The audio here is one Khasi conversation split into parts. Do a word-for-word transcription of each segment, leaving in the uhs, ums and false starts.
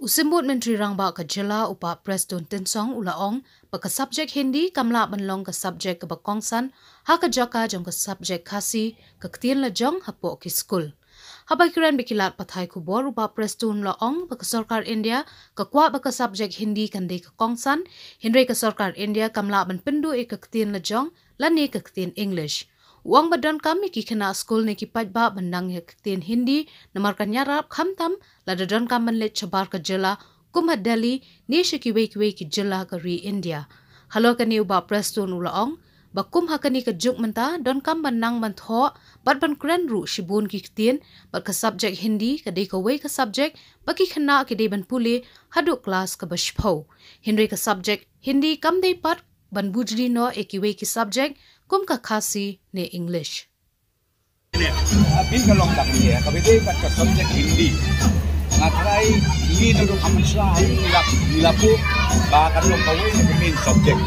U Symbud Myntri Rangbah ka jylla, u Bah Prestone Tynsong, u la ong ba ka subject Hindi kam lah ban long ka subject kaba kongsan ha ka jaka jong ka subject Khasi, ka ktien lajong, hapoh ki skul. Haba kren bad ki lad pathai khubor, u Bah Prestone u la ong ba ka sorkar India ka kwah ba ka subject Hindi kan dei ka kongsan, hynrei ka sorkar India kam lah ban pynduh ïa ka ktien lajong lane ka ktien English. U ong ba donkam ïa ki khynnah skul ne ki paidbah ban nang ïa ka ktien Hindi, namar kan ïarap khamtam lada donkam ban leit shabar ka jylla, kum ha Delhi ne sha kiwei kiwei ki jylla ka ri India. Halor kane, u Bah Prestone u la ong ba kum ha kane ka juk mynta, donkam ban nang ban thoh bad ban kren ruh shibun ki ktien, bad ka subject Hindi ka dei kawei ka subject ba ki khynnah ki dei ban pule haduh klas kaba shiphew. Hynrei ka subject Hindi kam dei pat ban bujli noh ïa kiwei ki subject kum ka Khasi ne English. Bad ka long tang ïa kaba dei bad ka subject Hindi. Nga trai ngi naduh ka mynshwa hi ngi la, ngi la buh ba kan long kawei na ka main subject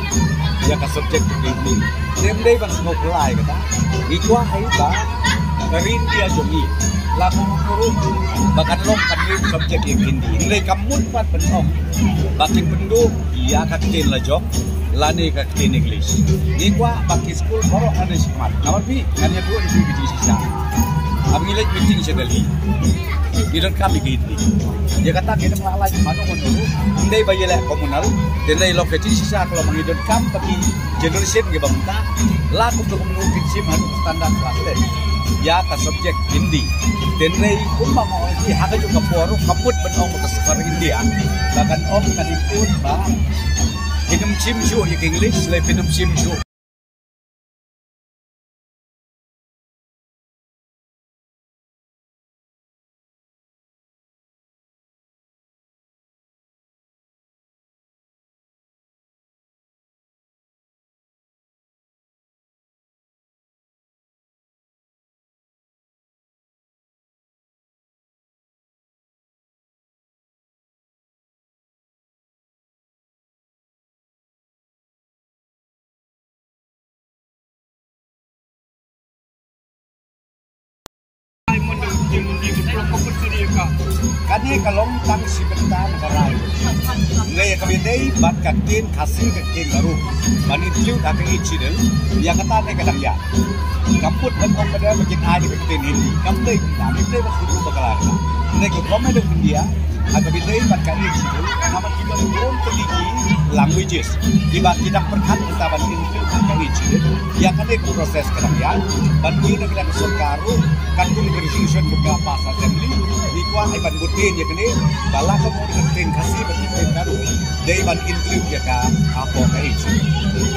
ïa ka subject Hindi. Te ym dei ban sngewphylla kata. Ngi kwah hi ba ka ri India jong ngi la buh ruh ba kan long ka main subject ïa Hindi. Hynrei kam mut pat ban ong ba kin pynduh ïa ka ktien lajong lane ka ktien English. Ngi kwah ba ki skul baroh kan dei shakhmat. Namar phi, ngan ïathuh ïa phi ka jingshisha. Haba ngi leit meeting sha Delhi, ngi donkam ïa ka Hindi. Ïa kata ki dang lah lait mano mano ruh, ym dei ba ïaleh communal. Te ym dei, long ka jingshisha ka long ba ngi donkam ba ki generation kiba mynta la kum da kumno kin shim haduh standard class ten ïa ka subject Hindi. Te ym dei kumba nga ong ïa phi, ha kajuh ka por ruh kam mut ban ong ba ka sorkar India ba kan ong, kan ïathuh ba phin ym shim shuh ïa ka English, lane phin ym shim shuh. Kane ka long tang shi bynta na ka rai. Hynrei kaba dei bad ka ktien Khasi, ka ktien Garo, ban include ha ka eighth schedule, ïa kata ne ka dang ïa. Kam mut ban ong ba dei ba kin ai ka ktien Hindi. Kam dei kumta, kam dei ba shu ba ka la. Hynrei ka Government of India ha kaba dei bad ka eighth schedule, namar ki don bun tylli ki languages kiba ki dang pyrkhat mynta ban include ha ka eighth schedule. Ïa kane ka process ka dang ïa, ban ïa na ka sorkar ruh, katkum ka resolution ba ka pass Assembly, ngi kwah ai ban bud ïa kane, ba la ka mut ka ktien Khasi bad ka ktien Garo dei ban include ïa ka hapoh ka eighth schedule.